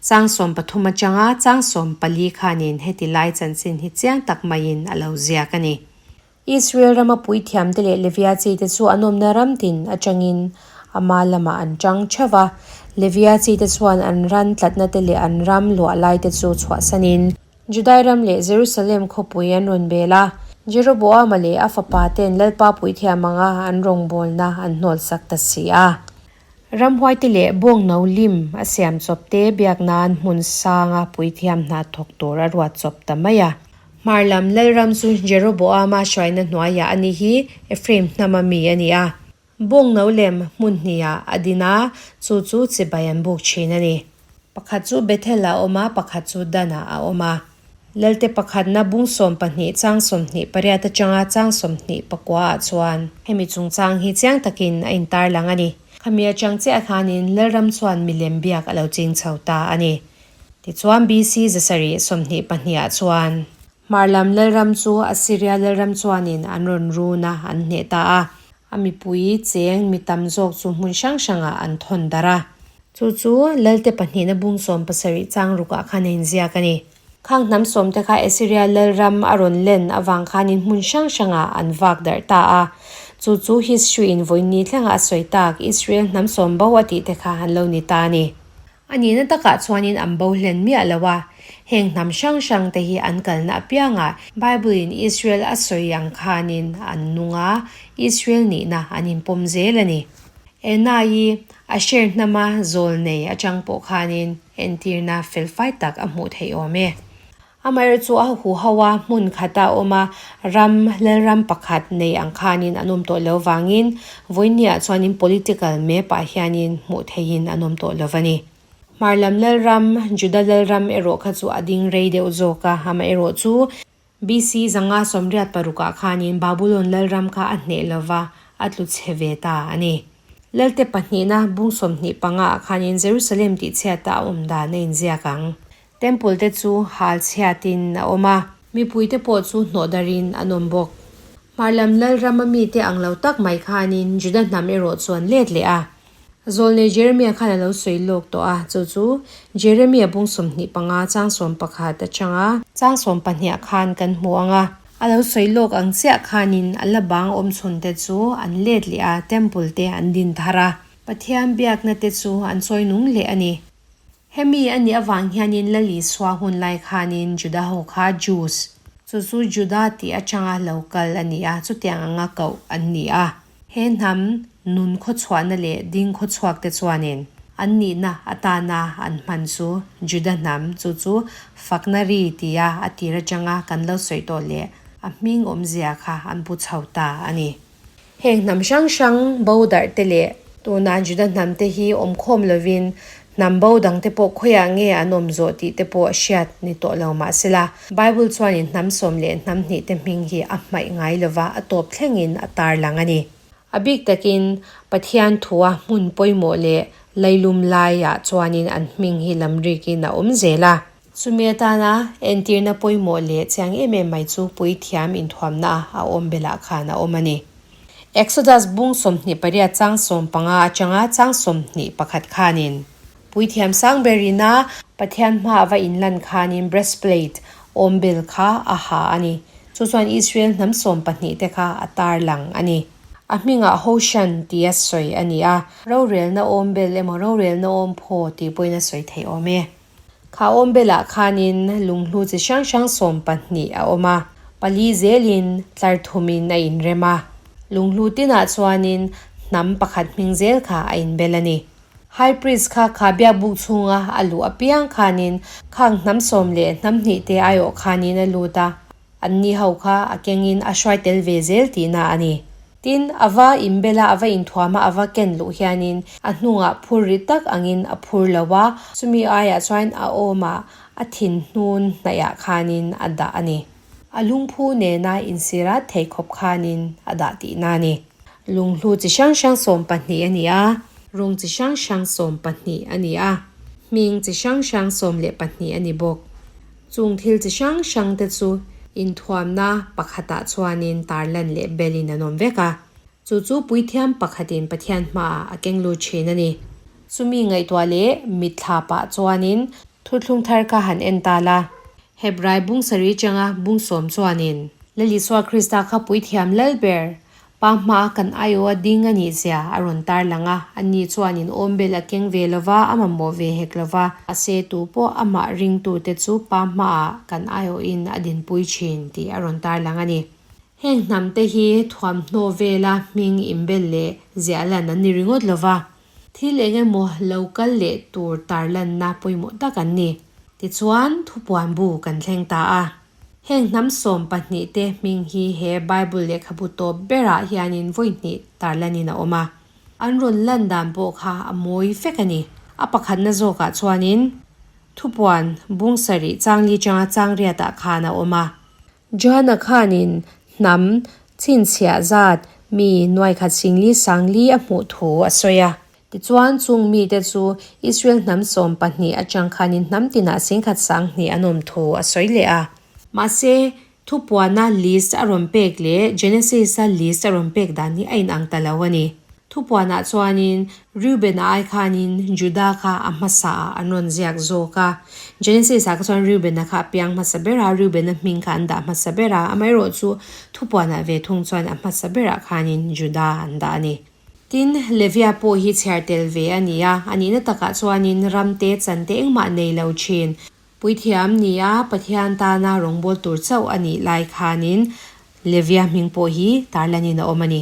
chang 13 atanga chang 14 khanin heti lai chanchin hi chiang tak maiin a lo ziak a ni. Israel rama puithiamte leh Levia chite chu an awmna ram tin atangin ama lamah an tang theuh va. Levia chite chuan an ran tlatnate leh an ram luah laite chu chhuahsanin Judai ram leh Jerusalem khawpui an rawn bel a. Jeroboama leh a fapaten Lalpa puithiam anga an rawngbawlna an hnawlsak ta si a. Ramhuaite leh bawngno lim a siam chawp te biak nan hmun sanga puithiam hna thawk tur a ruat chawp ta mai a. Hmar lam Lalram chu Jeroboama hruaina hnuaiah a ni hi Ephraim hnama mi a ni a. Bawngno lem hmun hnihah a din a, chu chu chibai an buk thin a ni. Pakhat chu Bethel ah a awm a, pakhat chu Dan ah a awm a. Lalte pakhatna bung 12 chang 28 atanga chang 29 ah chuan hemi chungchang hi chiang takin a intarlang a ni. Khami atang chiah khanin Lalram chuan milem biak a lo ching chho ta a ni. Tichuan BC 722 ah chuan hmar lam Lalram chu Assyria Lalram chuanin an rawn run a, an hneh ta a. A mipui cheng mi tam zawk chu hmun hrang hrangah an thawn darh a. Chu chu Lalte pahnihna bung 70 chang rukah khan a inziak a ni. Khang hnam sawmte kha Assyria Lalram a rawn len avang khanin hmun hrang hrangah an vak darh ta a. Chu chu history in vawiin thlengah a sawi tak Israel hnam sawm bo a tih te kha an lo ni ta a ni. A nihna takah chuanin an bo hlen miah lo a, heng hnam hrang hrang te hi an kalna apiangah Bible in Israel a sawi ang khanin an nung a, Israel nihna an inpawm zel a ni. Enai, Asher hnama zawl nei atang pawh khanin entirna felfai tak a hmuh theih awm e. Amaherawhchu chu a huho a, hmun khata awm a, ram, lalram pakhat nei ang khanin an awm tawh lo vangin vawinia chuanin political map ah hianin hmuh theihin an awm tawh lo a ni. Hmar lam lalram, Juda lalram erawh kha chu a ding rei deuh zawk a, amaherawhchu BC 586 ah khanin Babulon lalram kha a hneh lova, a tlu chhe ve ta a ni. Lalte pahnihna bung 25 ah khanin Jerusalem tihchhiata a awm dan a inziak ang. Temple te chu hal chhiatin a awm a. Mipuite pawh chu hnawhdarin an awm bawk. Hmar lam lalrama mite ang lo tak mai khanin Juda hnam erawh chu an let leh a. Zawlnei Jeremia khan a lo sawi lawk tawh a, chu chu Jeremia bung 25 chang 11 atanga chang 12 khan kan hmu ang a. A lo sawi lawk ang chiah khanin a la bang awm chhun te chu an let leh a, temple te an din thar a, Pathian biakna te chu an sawi nung leh a ni. Hemi a nih avang hianin Lal Isua hun lai khanin Juda ho kha Jews, chu chu Juda tih atanga lo kal a ni a, chutiang anga koh an ni a. He hnam nun khawchhuahna leh ding khawchhuak te chuanin an nihna atana an hman chu Juda hnam, chu chu fakna ri tia a tir atanga kan lo sawi tawh leh a hming awmzia kha an pu chho ta a ni. Heng hnam hrang hrang bo darh te leh tuna Juda hnam te hi awmkhawm lovin hnam bo dang te pawh khawiah nge an awm zawh tih te pawh hriat ni tawh lo mah sela, Bible chuanin hnam sawm leh hnam hnih te hming hi a hmaih ngai lova a tawp thlengin a tarlang a ni. A bik takin Pathian thua hmun pawimawh leh leilum laiah chuanin an hming hi lamrikin a awm zel a. Chumi atana entirna pawimawh leh chiang em em mai chu puithiam inthuamna a awm belah khan a awm a ni. Exodus bung 28 chang 15 atanga chang 21 khanin puithiam sang berina Pathian hma ava inlan khanin breastplate awm bel kha a ha a ni. Chu chuan Israel hnam 12 te kha a tarlang a ni. A hmingah Hoshan tia sawi a ni a, rorelna awm bel emaw rorelna awm phaw tih pawhin a sawi theih awm e. Kha awm belah khanin lunghlu chi hrang hrang 12 a awm a, pali zelin tlar thumin a inrem a. Lunghlu tinah chuanin hnam pakhat hming zel kha a inbel a ni. High Priest kha kha biakbuk chhunga a luh apiang khanin khang hnam sawm leh hnam hnih te aiawh khanin a lut a, An ni ho kha a kengin a hruai tel ve zel tihna a ni. Tin, a va inbela a va inthuama a va ken luh hianin a hnungah phur ri tak angin a phur lo a, chumi aiah chuan a awmah a thin hnun hnaihah khanin a dah a ni. A lungphu nena insirat thei khawp khanin a dah tihna a ni. Lunghlu chi hrang hrang 12 a ni a. Rawng chi hrang hrang 12 a ni a. Hming chi hrang hrang 12 a ni bawk. Chung thil chi hrang hrang te chu inthuamna pakhatah chuanin tarlan leh belin an awm vek a, chu chu puithiam pakhatin Pathian hmaah a keng lut thin a ni. Chumi ngaihtuah leh mitthla pah chuanin thuthlung thar kha han en ta la. Hebrai bung sarih changa bung sawm chuanin. Lal Isua Krista kha puithiam lal ber Pa hmaa kan aiawh a ding a nih zia a rawn tar lang a, ani chuanin awmbel a keng ve lo va, a mamawh ve hek lo va. A se tu pawh amah ringtute chu pa hmaah kan aiawhin a dinpui thin tih a rawn tar lang a ni. Heng hnamte hi thuamhnaw vela hming inbel leh ziah lan an ni ringawt lo va, thil eng emaw lo kal leh tur tarlanna pawimawh tak an ni. Tichuan, thupuan bu kan thleng ta a. Heng hnam 12 te hming hi he Bible lehkhabu tawp berah hianin vawi hnih tarlanin a awm a. An rawn lan dan pawh kha a mawi vek a ni. A pakhatna zawkah chuanin thupuan bung sarih changli changa chang riatah khan a awm a. Johana khanin hnam chhinchhiah zat mi nuaikhat singli sangli a hmuh thu a sawi a. Tichuan, chung mite chu Israel hnam 12 atang khanin hnam tinah singkhat 2000 an awm thu a sawi leh a. Mahse, thupuana list a rawn pek leh Genesis-a list a rawn pek dan hi a inang ta lo a ni. Thupuanah chuanin Reuben-a ai khanin Judah kha a hmasaah an rawn ziak zawk a. Genesis-ah kha chuan Reuben-a kha a piang hmasa ber a, Reuben-a hming kha an dah hmasa ber a, amaherawhchu thupuanah ve thung chuan a hmasa berah khanin Judah an dah a ni. Tin, Levia pawh hi chhiar tel ve a ni a, a nihna takah chuanin ramte chante engmah nei lo thin. Puithiam ni a, Pathian tana rawngbâwl tur chauh a nih lai khanin Levia hming pawh hi tarlanin a awm a ni.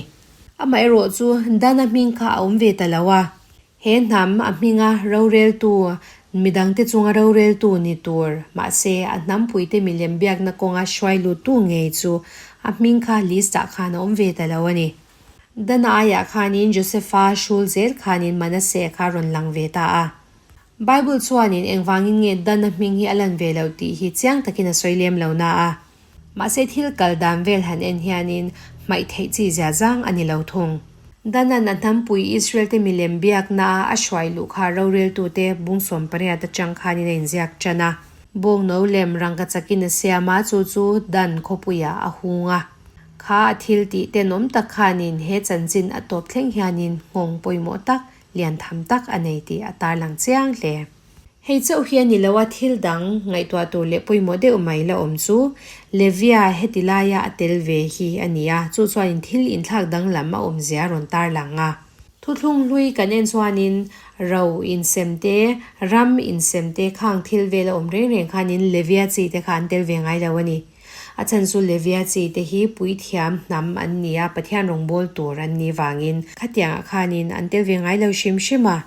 Amaherawh chu Dana hming kha a awm ve ta lo a, he hnam a hminga roreltu, midangte chunga roreltu ni tur, mahse a hnampuite milem biakna kawnga hruai luttu ngei chu a hming kha list-ah khan a awm ve ta lo a ni. Dana aiah khanin Josefa hrul zel khanin Manasseh kha rawn lang ve ta a. Bible chuanin engvangin nge Dan-a hming hi a lan ve loh tih hi chiang takin a sawi lem lo na a. Mahse thil kal dan vel han en hianin hmaih theih chi zia zang a ni lo thung. Dan-a'n a hnampui Israel-te milem biakna a a hruai luh kha roreltute bung 18 atang khanin a inziak tan a. Bawngno lem rangka chakin a siam a, chu chu Dan khawpuiah a hung a. Kha a thil tih tenawm tak khanin he chanchin a tawp thleng hianin nghawng pawimawh tak lian tham tak a nei tih a tarlang chiang hle. Hei chauh hi a ni lo a, thil dang ngaihtuah tur leh pawimawh deuh mai la awm chu Levia heti laia a tel ve hi a ni a, chu chuanin thil inthlak danglam a awmzia a rawn tarlang a. Thuthlung hlui kan en chuanin ro insem te, ram insem te khang thil vel a awm reng reng khanin Levia chi te kha an tel ve ngai lo a ni. A chhan chu Levia chi te hi puithiam hnam an ni a, Pathian rawngbâwl tur an nih vangin khatiangah khanin an tel ve ngai lo hrim hrim a.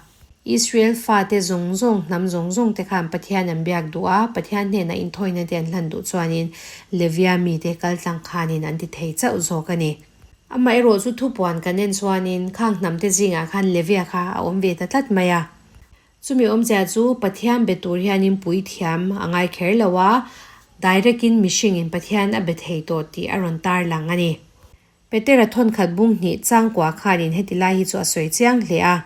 Israel fate zawng zawng, hnam zawng zawng te khan Pathian an biak duh a, Pathian hnenah inthawina te an hlan duh chuanin Levia mite kal tlang khanin an ti thei chauh zawk a ni. Amaherawh chu thupuan kan en chuanin khang hnam te zingah khan Levia kha a awm ve ta tlat mai a. Chumi awmzia chu Pathian be tur hianin puithiam a ngai kher lo a, direct in mihringin Pathian a be thei tawh tih a rawn tarlang a ni. Petera thawnkhat bung hnih changkua khanin heti lai hi chu a sawi chiang hle a.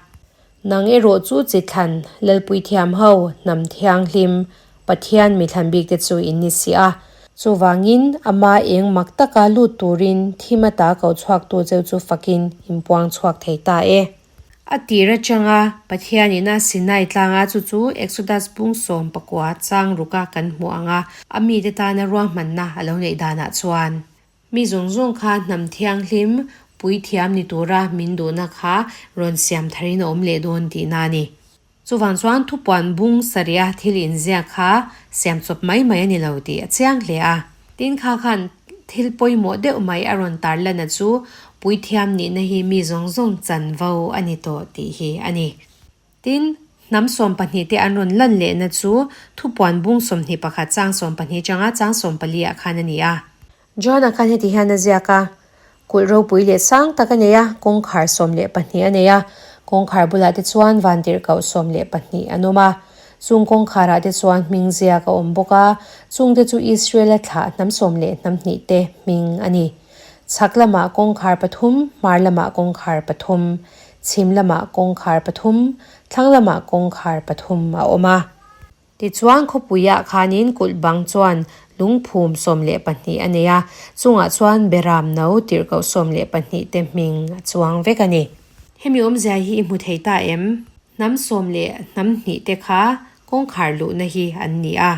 Nang erawh chu chi thlan, Lalpuithiam ho, hnam thianghlim, Pathian mi thlan bik te chu in ni si a. Chuvangin, ama eng mak taka lut turin thim ata ko chhuaktu cheu chu fakin inpuang chhuak thei ta e. A tir atanga Pathianin a Sinai tlanga chu chu Exodus bung 19 chang ruka kan hmuh ang a, a mite tana ruahmanna a lo neih danah chuan. Mi zawng zawng kha hnam thianghlim, puithiam ni tura min duhna kha rawn siam tharin a awm leh dawn tihna a ni. Chuvang chuan thupuan bung sarih a thil inziak kha siam chawp mai mai a ni lo tih a chiang hle a. Tin kha khan thil pawimawh deuh mai a rawn tarlana chu puithiam nihna hi mi zawng zawng chanvo a ni tawh tih hi a ni. Tin, hnam 12 te an rawn lan lehna chu thupuan bung 21 chang 12 changa chang 14 ah khan a ni a. John-a khan heti hian a ziak a, Kulh ropui leh sang tak a nei a, kawngkhar 12 a nei a, kawngkhar bulah te chuan vantirhkoh 12 an awm a. Chung kawngkharah te chuan hming ziak a awm bawk a, chungte chu Israel-a thlah hnam sawm leh hnam hnih te hming a ni. Chhak lamah kawngkhar pathum, hmar lamah kawngkhar pathum, chhim lamah kawngkhar pathum, thlang lamah kawngkhar pathum a awm a. Tichuan khawpuiah khanin kulh bang chuan lungphum 12 a nei a, chungah chuan beram no tirhkoh 12 te hming a chuang vek a ni. Hemi awmzia hi i hmu thei ta em? Hnam sawm leh hnam hnih te kha kawngkhar luhna hi an ni a.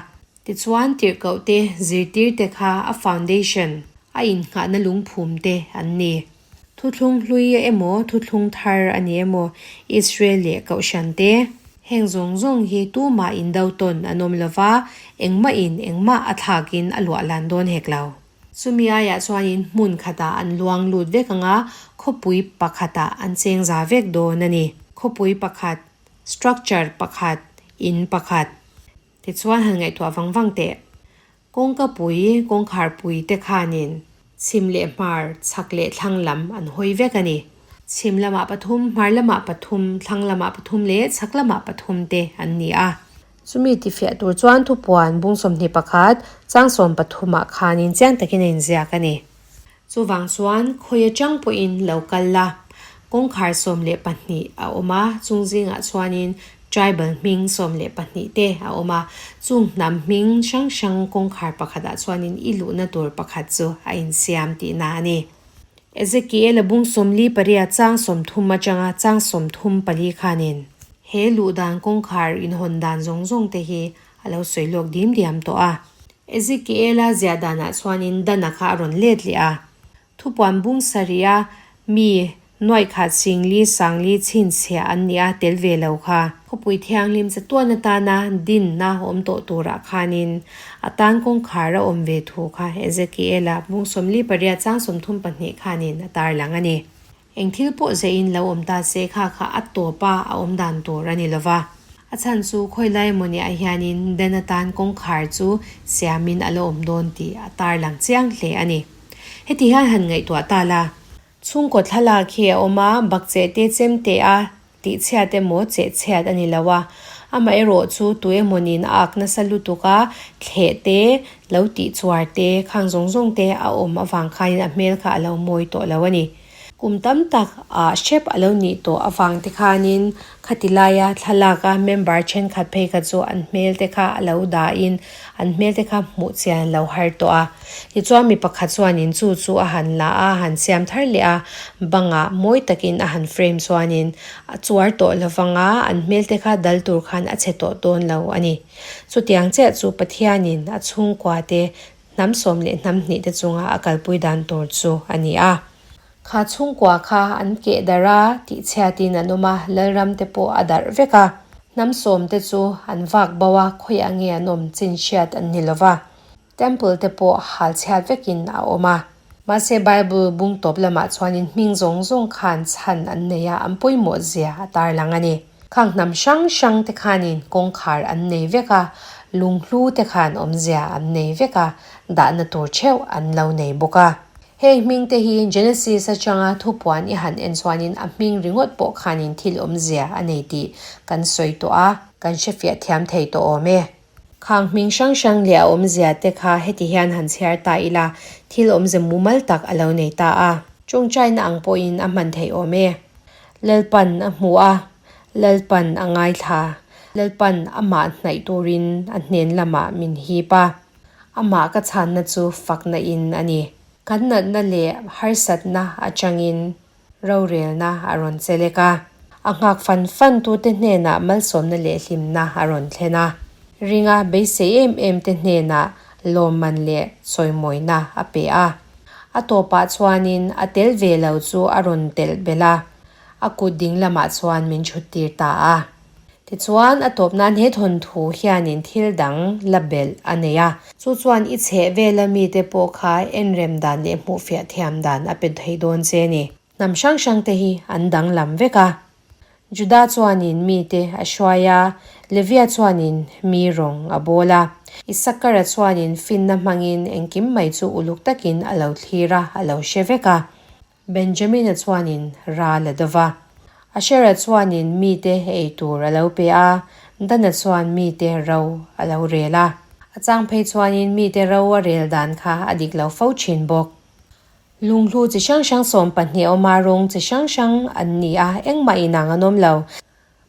Tichuan tirhkoh te zirtir te kha a foundation, a innghahna lungphum te an ni. Thuthlung hlui emaw thuthlung thar a ni emaw Israel leh Kohhran te heng zawng zawng hi tumah indo tawn an awm lova, engmahin engmah a thlakin a luah lan dawn hek lo. Chumi aiah chuanin hmun khatah an luang lut vek ang a, khawpui pakhatah an cheng za vek dawn a ni. Khawpui pakhat, structure pakhat, in pakhat. Tichuan han ngaihtuah vang vang teh. Kawngka pui, kawngkhar pui te khanin chhim leh hmar, chhak leh thlang lam an hawi vek a ni. Chhim lamah pathum, hmar lamah pathum, thlang lamah pathum leh chhak lamah pathum te an ni a. Chumi tifiah tur chuan thupuan bung 21, chang 13 ah khanin chiang takin a inziak a ni. Chuvang chuan khawi atang pawhin lo kal la, kawngkhar 12 a awm a, chung zingah chuanin tribal hming 12 te a awm a, chung hnam hming hrang hrang kawngkhar pakhatah chuanin i luhna tur pakhat chu a insiam tihna a ni. Ezekiel-a bung 48 chang 30 atanga chang 34 khanin he luh dan kawngkhar inhawn dan zawng zawng te hi a lo sawi lawk dim diam tawh a. Ezekiela ziah danah chuanin Dana kha a rawn let leh a. Thupuan bung sarih a mi nuaih khat singli sangli chhinchhiah an nih a tel ve lo kha. Khawpui thianghlim chatuan atana dinna awm tawh turah khanin a tan kawngkhar a awm ve thu kha Ezekiela bung 48 chang 32 khanin a tarlang a ni. Eng thil pawh zeiin lo awm ta se kha kha a tawp a a awm dan tur a ni lo va. A chhan chu khawi lai emaw niah hianin Dan atan kawngkhar chu siamin a la awm dawn tih a tarlang chiang hle a ni. Heti hian han ngaihtuah ta la. Chhungkaw thlalak hi a awm a, bakcheh te chem te a tihchhiat emaw chehchhiat a ni lo a. Amaherawhchu tu emawnin a ak nasa lutuk a, thleh te, lo tih chuar te, khang zawng zawng te a awm avang khanin a hmel kha a lo mawi tawh lo a ni. Kum tam tak ah hrep a lo nih tawh avang te khanin khati laia thlalak a member thenkhat phei kha chu an hmel te kha a lo dahin an hmel te kha hmuh chian a lo har tawh a. Tichuan mi pakhat chuanin chu chu a han la a, a han siam thar leh a, bangah mawi takin a han frame chuanin a chuar tawh lovang a, an hmel te kha dal tur khan a chhe tawh dawn lo a ni. Chutiang chiah chu Pathianin a chhungkua te Hnam sawm leh hnam hnih te chunga a kalpui dan tur chu a ni a. Kha chhungkua kha an keh darh a, tihchhiatin an awm a, Lalram te pawh a darh vek a. Hnam sawm te chu an vak bo a, khawiah nge an awm chin hriat an ni lo va. Temple te pawh hal chhiat vekin a awm a. Mahse Bible bung tawp lamah chuanin hming zawng zawng khan chhan an nei a, an pawimawh zia a tarlang a ni. Khang hnam hrang hrang te khanin kawngkhar an nei vek a, lunghlu te khan awmzia an nei vek a, dahna tur theuh an lo nei bawk a. Heng hming te hi Genesis atanga thupuan i han en chuanin a hming ringawt pawh khanin thil awmzia a nei tih kan sawi tawh a, kan hrefiah thiam thei tawh awm e. Khang hming hrang hrang leh a awmzia te kha heti hian han chhiar ta ila, thil awmze mumal tak a lo nei ta a. Tawngtaina ang pawhin a hman theih awm e. Lalpan a hmu a, Lalpan a ngaithla. Lalpan amah hnaih turin a hnen lamah min hip a. Amah ka chhanna chu fakna in a ni. Kan natna leh harsatna atangin Rorelna a rawn chelek a, a nghak fan fan tute hnenah malsawmna leh hlimna a rawn thlen a. Ringa beisei em em te hnenah lawmman leh chawimawina a pe a. A tawpah chuanin a tel ve lo chu a rawn telh belh a, a kut ding lamah chuan min chhuttir ta a. Tichuan, a tawp nan he thawnthu hianin thil dang la belh a nei a. Chu chuan i chheh vela mite pawh kha enrem dan leh hmuhfiah thiam dan a pe thei dawn che ni. Hnam hrang hrangte hi an danglam vek a. Juda chuanin mite a hruai a, Levia chuanin mi rawng a bawl a. Isakara chuanin finna hmangin engkim mai chu uluk takin a lo thlir a, a lo hre vek a. Benjamina chuanin ral a dova. Ashera chuanin mite ei tur a lo pe a, Dana chuan mite ro a lo rel a. A chang phei chuanin mite ro a rel dan kha a dik lo fo thin bawk. Lunghlu chi hrang hrang 12 awma rawng chi hrang hrang an ni a, engmah inang an awm lo.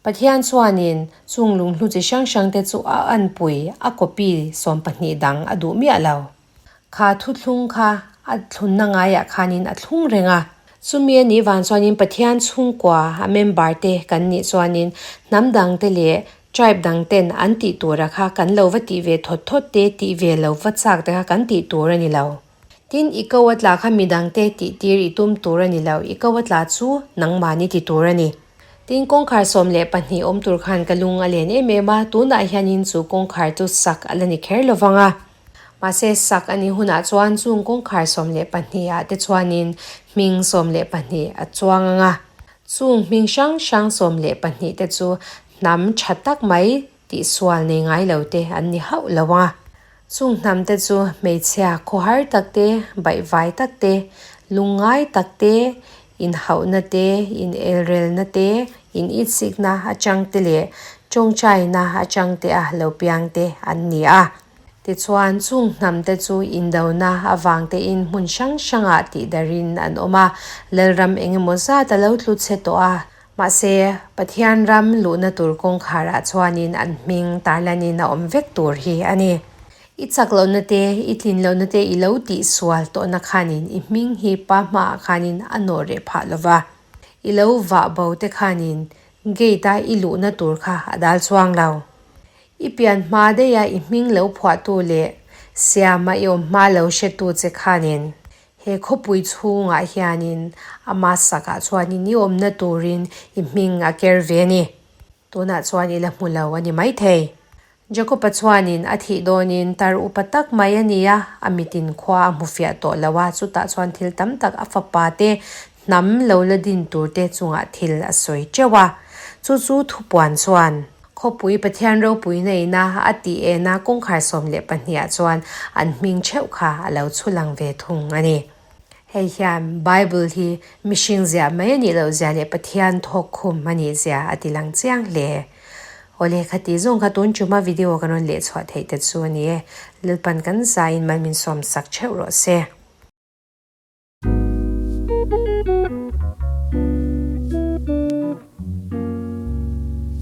Pathian chuanin chung lunghlu chi hrang hrangte chu a anpui, a copy 12 dang a duh miah lo. Kha thuthlung kha a thlunna ngaiah khanin a thlung reng a. Chumi a nih vang chuanin Pathian chhungkua a member te kan nih chuanin hnam dang te leh tribe dang ten an tih tura kha kan lo va tih ve thawt thawt te, tih ve lo va chak te kha kan tih tur a ni lo. Tin, i ko a tla kha midang te tih tir i tum tur a ni lo, i ko a tla chu nangmahni ti tur a ni. Tin, kawngkhar 12 awm tur khan ka lung a len em em a, tunah hianin chu kawngkhar chu sak a la ni kher lovang a. Mahse, sak a nih hunah chuan chung kawngkhar 12 ah te chuanin hming 12 a chuang ang a. Chung hming hrang hrang 12 te chu hnam tha tak mai tihsual nei ngai lo te an ni hauh lo ang a. Chung hnam te chu hmeichhia khawhar tak te, baihvai tak te, lungngai tak te, inhauhna te, inelrelna te, initsikna atang te leh tawngtaina atang te a lo piang te an ni a. Tichuan, chung hnamte chu indona avangtein hmun hrang hrangah tihdarhin an awm a, Lalram engemaw zat a lo tlu chhe tawh a. Mahse, Pathian ram luhna tur kawngkharah chuanin an hming tarlanin a awm vek tur hi a ni. I chak lohna te, i tlin lohna te i lo tihsual tawhna khanin i hming hi pa hmaah khanin a nawh reh phah lo va. I lo vah bo te khanin gate-a i luhna tur kha a dal chuang lo. I pian hma daiha i hming lo phuahtu leh siama i awm hma lo hretu che khanin he khawpui chhungah hianin ama sakah chuanin i awmna turin i hming a ker ve a ni. Tunah chuan i la hmu lo a ni maithei. Jakob-a chuanin a thih dawnin tar upa tak mai a ni a, a mitin khua a hmu fiah tawh lo a, chutah chuan thil tam tak a fapa te hnam lo la din tur te chungah thil a sawi teuh a. Chu chu thupuan chuan. Khawpui Pathian ropui neihna a tih ena kawngkhar 12 ah chuan an hming theuh kha a lo chhulang ve thung a ni. Hei hian Bible hi mihring ziah mai a nih loh zia leh Pathian thawk khum a nih zia a ti lang chiang hle. Awle khati zawng kha tun tuma video kan rawn leh chhuah theih te chu a ni e. Lalpan kan zaiin mal min sawm sak theuh rawh se.